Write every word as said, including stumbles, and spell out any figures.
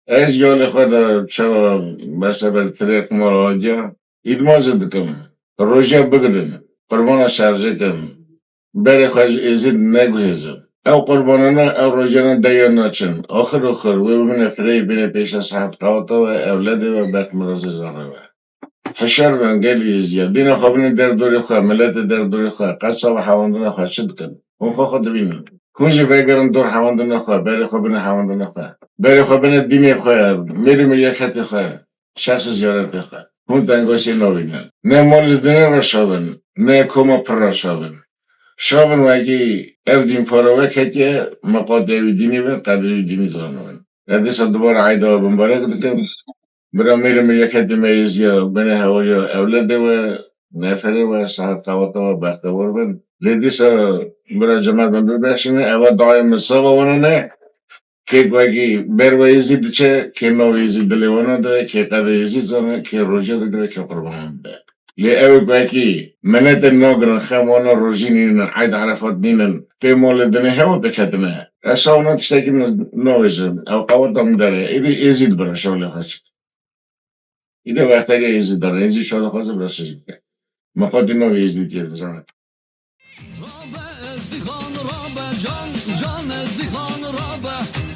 Ez yalê xwe de çawa mesela tirê qimar hatiya, îdman jî dikim. Roje bigirin, qurbana şerjê kim. Berê xwe ji Êzîd neguhêzin. Ew qurbanana, ew rojana deyan naçin. Axir oxir wê bibine fireyê bêne pêşa sahet qewata we, ewledê we, bextmirazê zarê we. Hişyar bin gelî Êzidiya. Dîna xwe bine derdorê xwe, miletê derdorê xwe, qesa û hewandina xwe çi dikin? Hûn xwe xwe dibînin. Hûn jî vegerin dor hewandina xwe, berê xwe bine hewandina xwe. Berê xwe bine dînê xwe, mêr û miryexetê xwe, şexs û ziyaretê xwe. Hûn tengasiyê nabînin. Ne malê dinê re şabin, ne koma pir re şabin. Şabin wekî ev dîn para we ketiye, miqatê wî dînî bin, qedrê wî dînî zanibin. Ez dîsa dubare eyda we bimbarek dikim. Bira mêrê miryexetê me Êzidiya, binê hewariya ewledê we, neferê we, sahet qewata we, bextewar bin. Lê dîsa bira cemat min bibexşîne, eva dayê min sava wana ne. Kêk wekî ber we Êzîd diçe, kê navê Êzîd dilê wana de, kê qedê Êzîd zane, kê roje digire, kê qurbanan dide. Lê ew wekî minetê nagirin, xem wana rojî nînin, eyd Erefat nînin, pê malê dinê hewa diketine. Ez şawana tiştekî min navêjim, ew qewata min dere, êdî Êzîd bira şalê xwe çi. Îdî wexteke Êzîd dane, Êzîd şalê xwe bira şehîd bike. Miqatî navê Êzîdî tê bizane. Rabe Ezdîxan rabe, can, can Ezdîxan rabe.